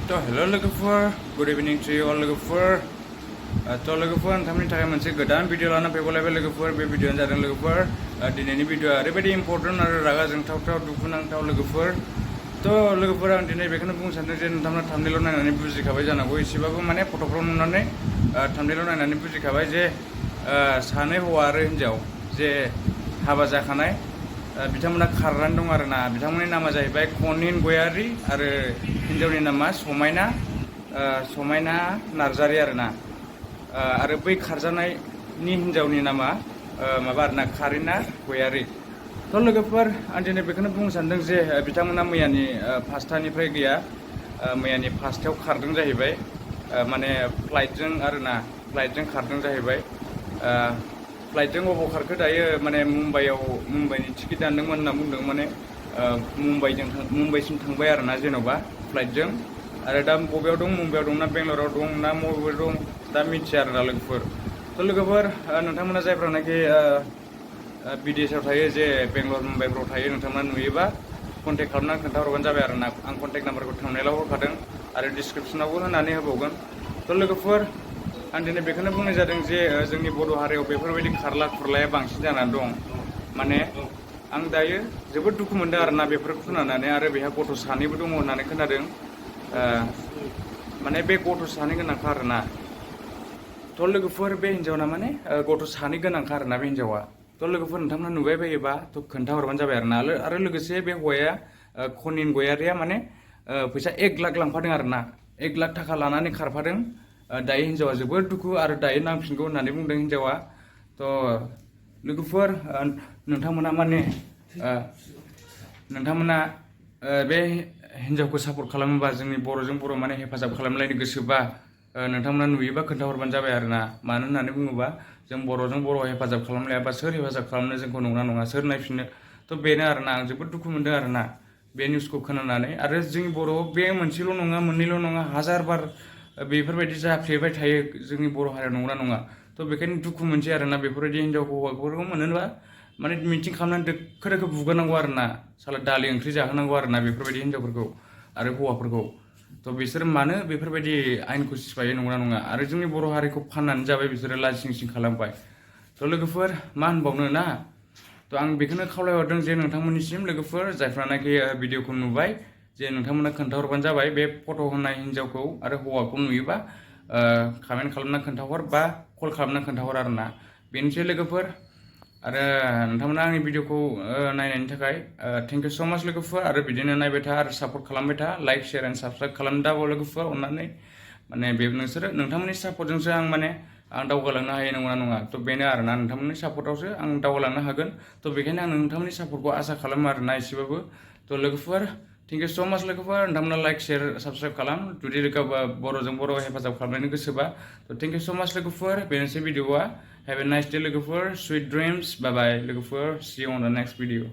तो हेलो लोगोफोर good evening to all लोगोफोर तो लोगोफोर नोंथांनि थाखाय मोनसे गोदान भिडिअ लाना फैबावलायबाय लोगोफोर बे भिडिअआनो जादों लोगोफोर दिनैनि भिडिअआ ओरैबायदि इम्पर्टेन्ट आरो रागा जोंथावथाव दुखुनांथाव लोगोफोर तो लोगोफोर आं दिनै बेखौनो बुंनो सानदों जे नोंथांमोना थाम्बनेइल नायनानै बुजिखाबाय जानांगौ एसेबाबो माने फट'फ्राव नुनानै थाम्बनेइल नायनानै बुजिखाबाय जे सानै हौवा आरो हिन्जाव जे हाबा जाखानाय बिथांमोना खारनानै दं आरोना बिथांमोननि नामा जाहैबाय कनिन गयारि आरो हिन्जावनि नामा समायना नार्जारि आरोना आरो बै खारजानायनि हिन्जावनि नामा माबा आरोना कारिना गयारि थ' लोगोफोर आं दिनै बेखौनो बुंनो सानदों जे बिथांमोना मैयानि फासथानिफ्राय गैया मैयानि फासथायाव खारदों जाहैबाय माने फ्लाइटजों आरोना फ्लाइटजों खारदों जाहैबाय फ्लाइटजों अबाव खारखो दायो माने मुम्बाइनि टिकेट दानदोंमोन होनना बुंदों माने मुम्बाइसिम थांबाय आरोना जेन'बा फ्लाइटजों आरो दा बबेयाव दं मुम्बाइआव दं ना बेंगलराव दं ना बबेयाव दं दा मिथिया आरोना लोगोफोर थ' लोगोफोर नोंथांमोना जायफ्रानाखि बिदेशआव थायो जे बेंगलर मुम्बाइफ्राव थायो नोंथांमोना नुयोबा कन्टेक्ट खालामनानै खोन्थाहरबानो जाबाय आरोना आं कन्टेक्ट नाम्बारखौ थांनायाव हरखादों आरो डिसक्रिपसनावबो होनानै होबावगोन थ' लोगोफोर आं दिनै बेखौनो बुंनाय जादों जे जोंनि बर' हारियाव बेफोरबायदि खारला खुरलाया बांसिन जानानै दं माने आं दायो जोबोद दुखु मोनदों आरोना बेफोरखौ खोनानानै आरो बेहा गथ' सानैबो दङ होननानै खोनादों माने बे गथ' सानै गोनांखा आरोना थ' लोगोफोर बे हिन्जावना माने गथ' सानै गोनांखा आरोना बे हिन्जावा थ' लोगोफोर नोंथांमोना नुबाय बायोबा थ' खोन्थाहरबानो जाबाय आरोना आरो लोगोसे बे हौवाया कनिन गयारिया माने फैसा 1 लाख लांफादों आरोना 1 लाख थाखा लानानै खारफादों दायो हिन्जावा जोबोद दुखु आरो दायो नांफिनगौ होननानै बुंदों हिन्जावा थ' लोगोफोर नोंथांमोना माने नोंथांमोना बे हिन्जावखौ सापर्ट खालामोबा जोंनि बर'जों बर' माने हेफाजाब खालामलायनो गोसोबा नोंथांमोना नुयोबा खोन्थाहरबानो जाबाय आरोना मानो होननानै बुङोबा जों बर'जों बर' हेफाजाब खालामलायाबा सोर हेफाजाब खालामनो जोंखौ नंना नङा सोर नायफिननो थ' बेनो आरोना आं जोबोद दुखु मोनदों आरोना बे निउसखौ खोनानानै आरो जोंनि बर'आव बे मोनसेल' नङा मोननैल' नङा हाजार बार बेफोरबायदि जाफ्लेबाय थायो जोंनि बर' हारियाव नंगौना नङा थ' बेखायनो दुखु मोनसै आरोना बेफोरबायदि हिन्जाव हौवाफोरखौ मोनोबा माने मिटिं खालामनानै दोखो दोखो बुगारनांगौ आरोना साला दालि ओंख्रि जाहोनांगौ आरोना बेफोरबायदि हिन्जावफोरखौ आरो हौवाफोरखौ थ' बिसोर मानो बेफोरबायदि आयेनखौ सिफायो नंगौना नङा आरो जोंनि बर' हारिखौ फाननानै जाबाय बिसोरो लाजिं सिं खालामबाय थ' लोगोफोर मा होनबावनो ना थ' आं बेखौनो खावलायहरदों जे नोंथांमोननिसिम लोगोफोर जायफ्रानाखि भिडिअखौ नुबाय जे नोंथांमोना खोन्थाहरबानो जाबाय बे फट' होनाय हिन्जावखौ आरो हौवाखौ नुयोबा कमेन्ट खालामना खोन्थाहर बा कल खालामना खोन्थाहर आरोना बेनोसै लोगोफोर आरो नोंथांमोना आंनि भिडिअखौ नायनायनि थाखाय थेंक इउ स' माच लोगोफोर आरो बिदिनो नायबाय था आरो सापर्ट खालामबाय था लाइक शेयार एन्ड साबस्क्राइब खालामनो दाबाव लोगोफोर अननानै माने बे नोंथांमोननि सापर्टजोंसो आं दावगालांनो हायो नंगौना नङा थ' बेनो आरोना नोंथांमोननि सापर्टआवसो आं दावगालांनो हागोन थ' बेखायनो आं नोंथांमोननि सापर्टखौ आसा खालामो आरोना एसेबाबो थ' लोगोफोर थेंक इउ स' माच लोगोफोर नोंथांमोना लाइक शेयार साबस्क्राइब खालाम जुदि गावबा बर'जों बर' हेफाजाब खालामनो गोसोबा थ' थेंक इउ स' माच लोगोफोर बेनोसै भिडिअआ हेभ ए नाइस डे लोगोफोर स्विट ड्रिम्स बाय बाय लोगोफोर सि U on the next video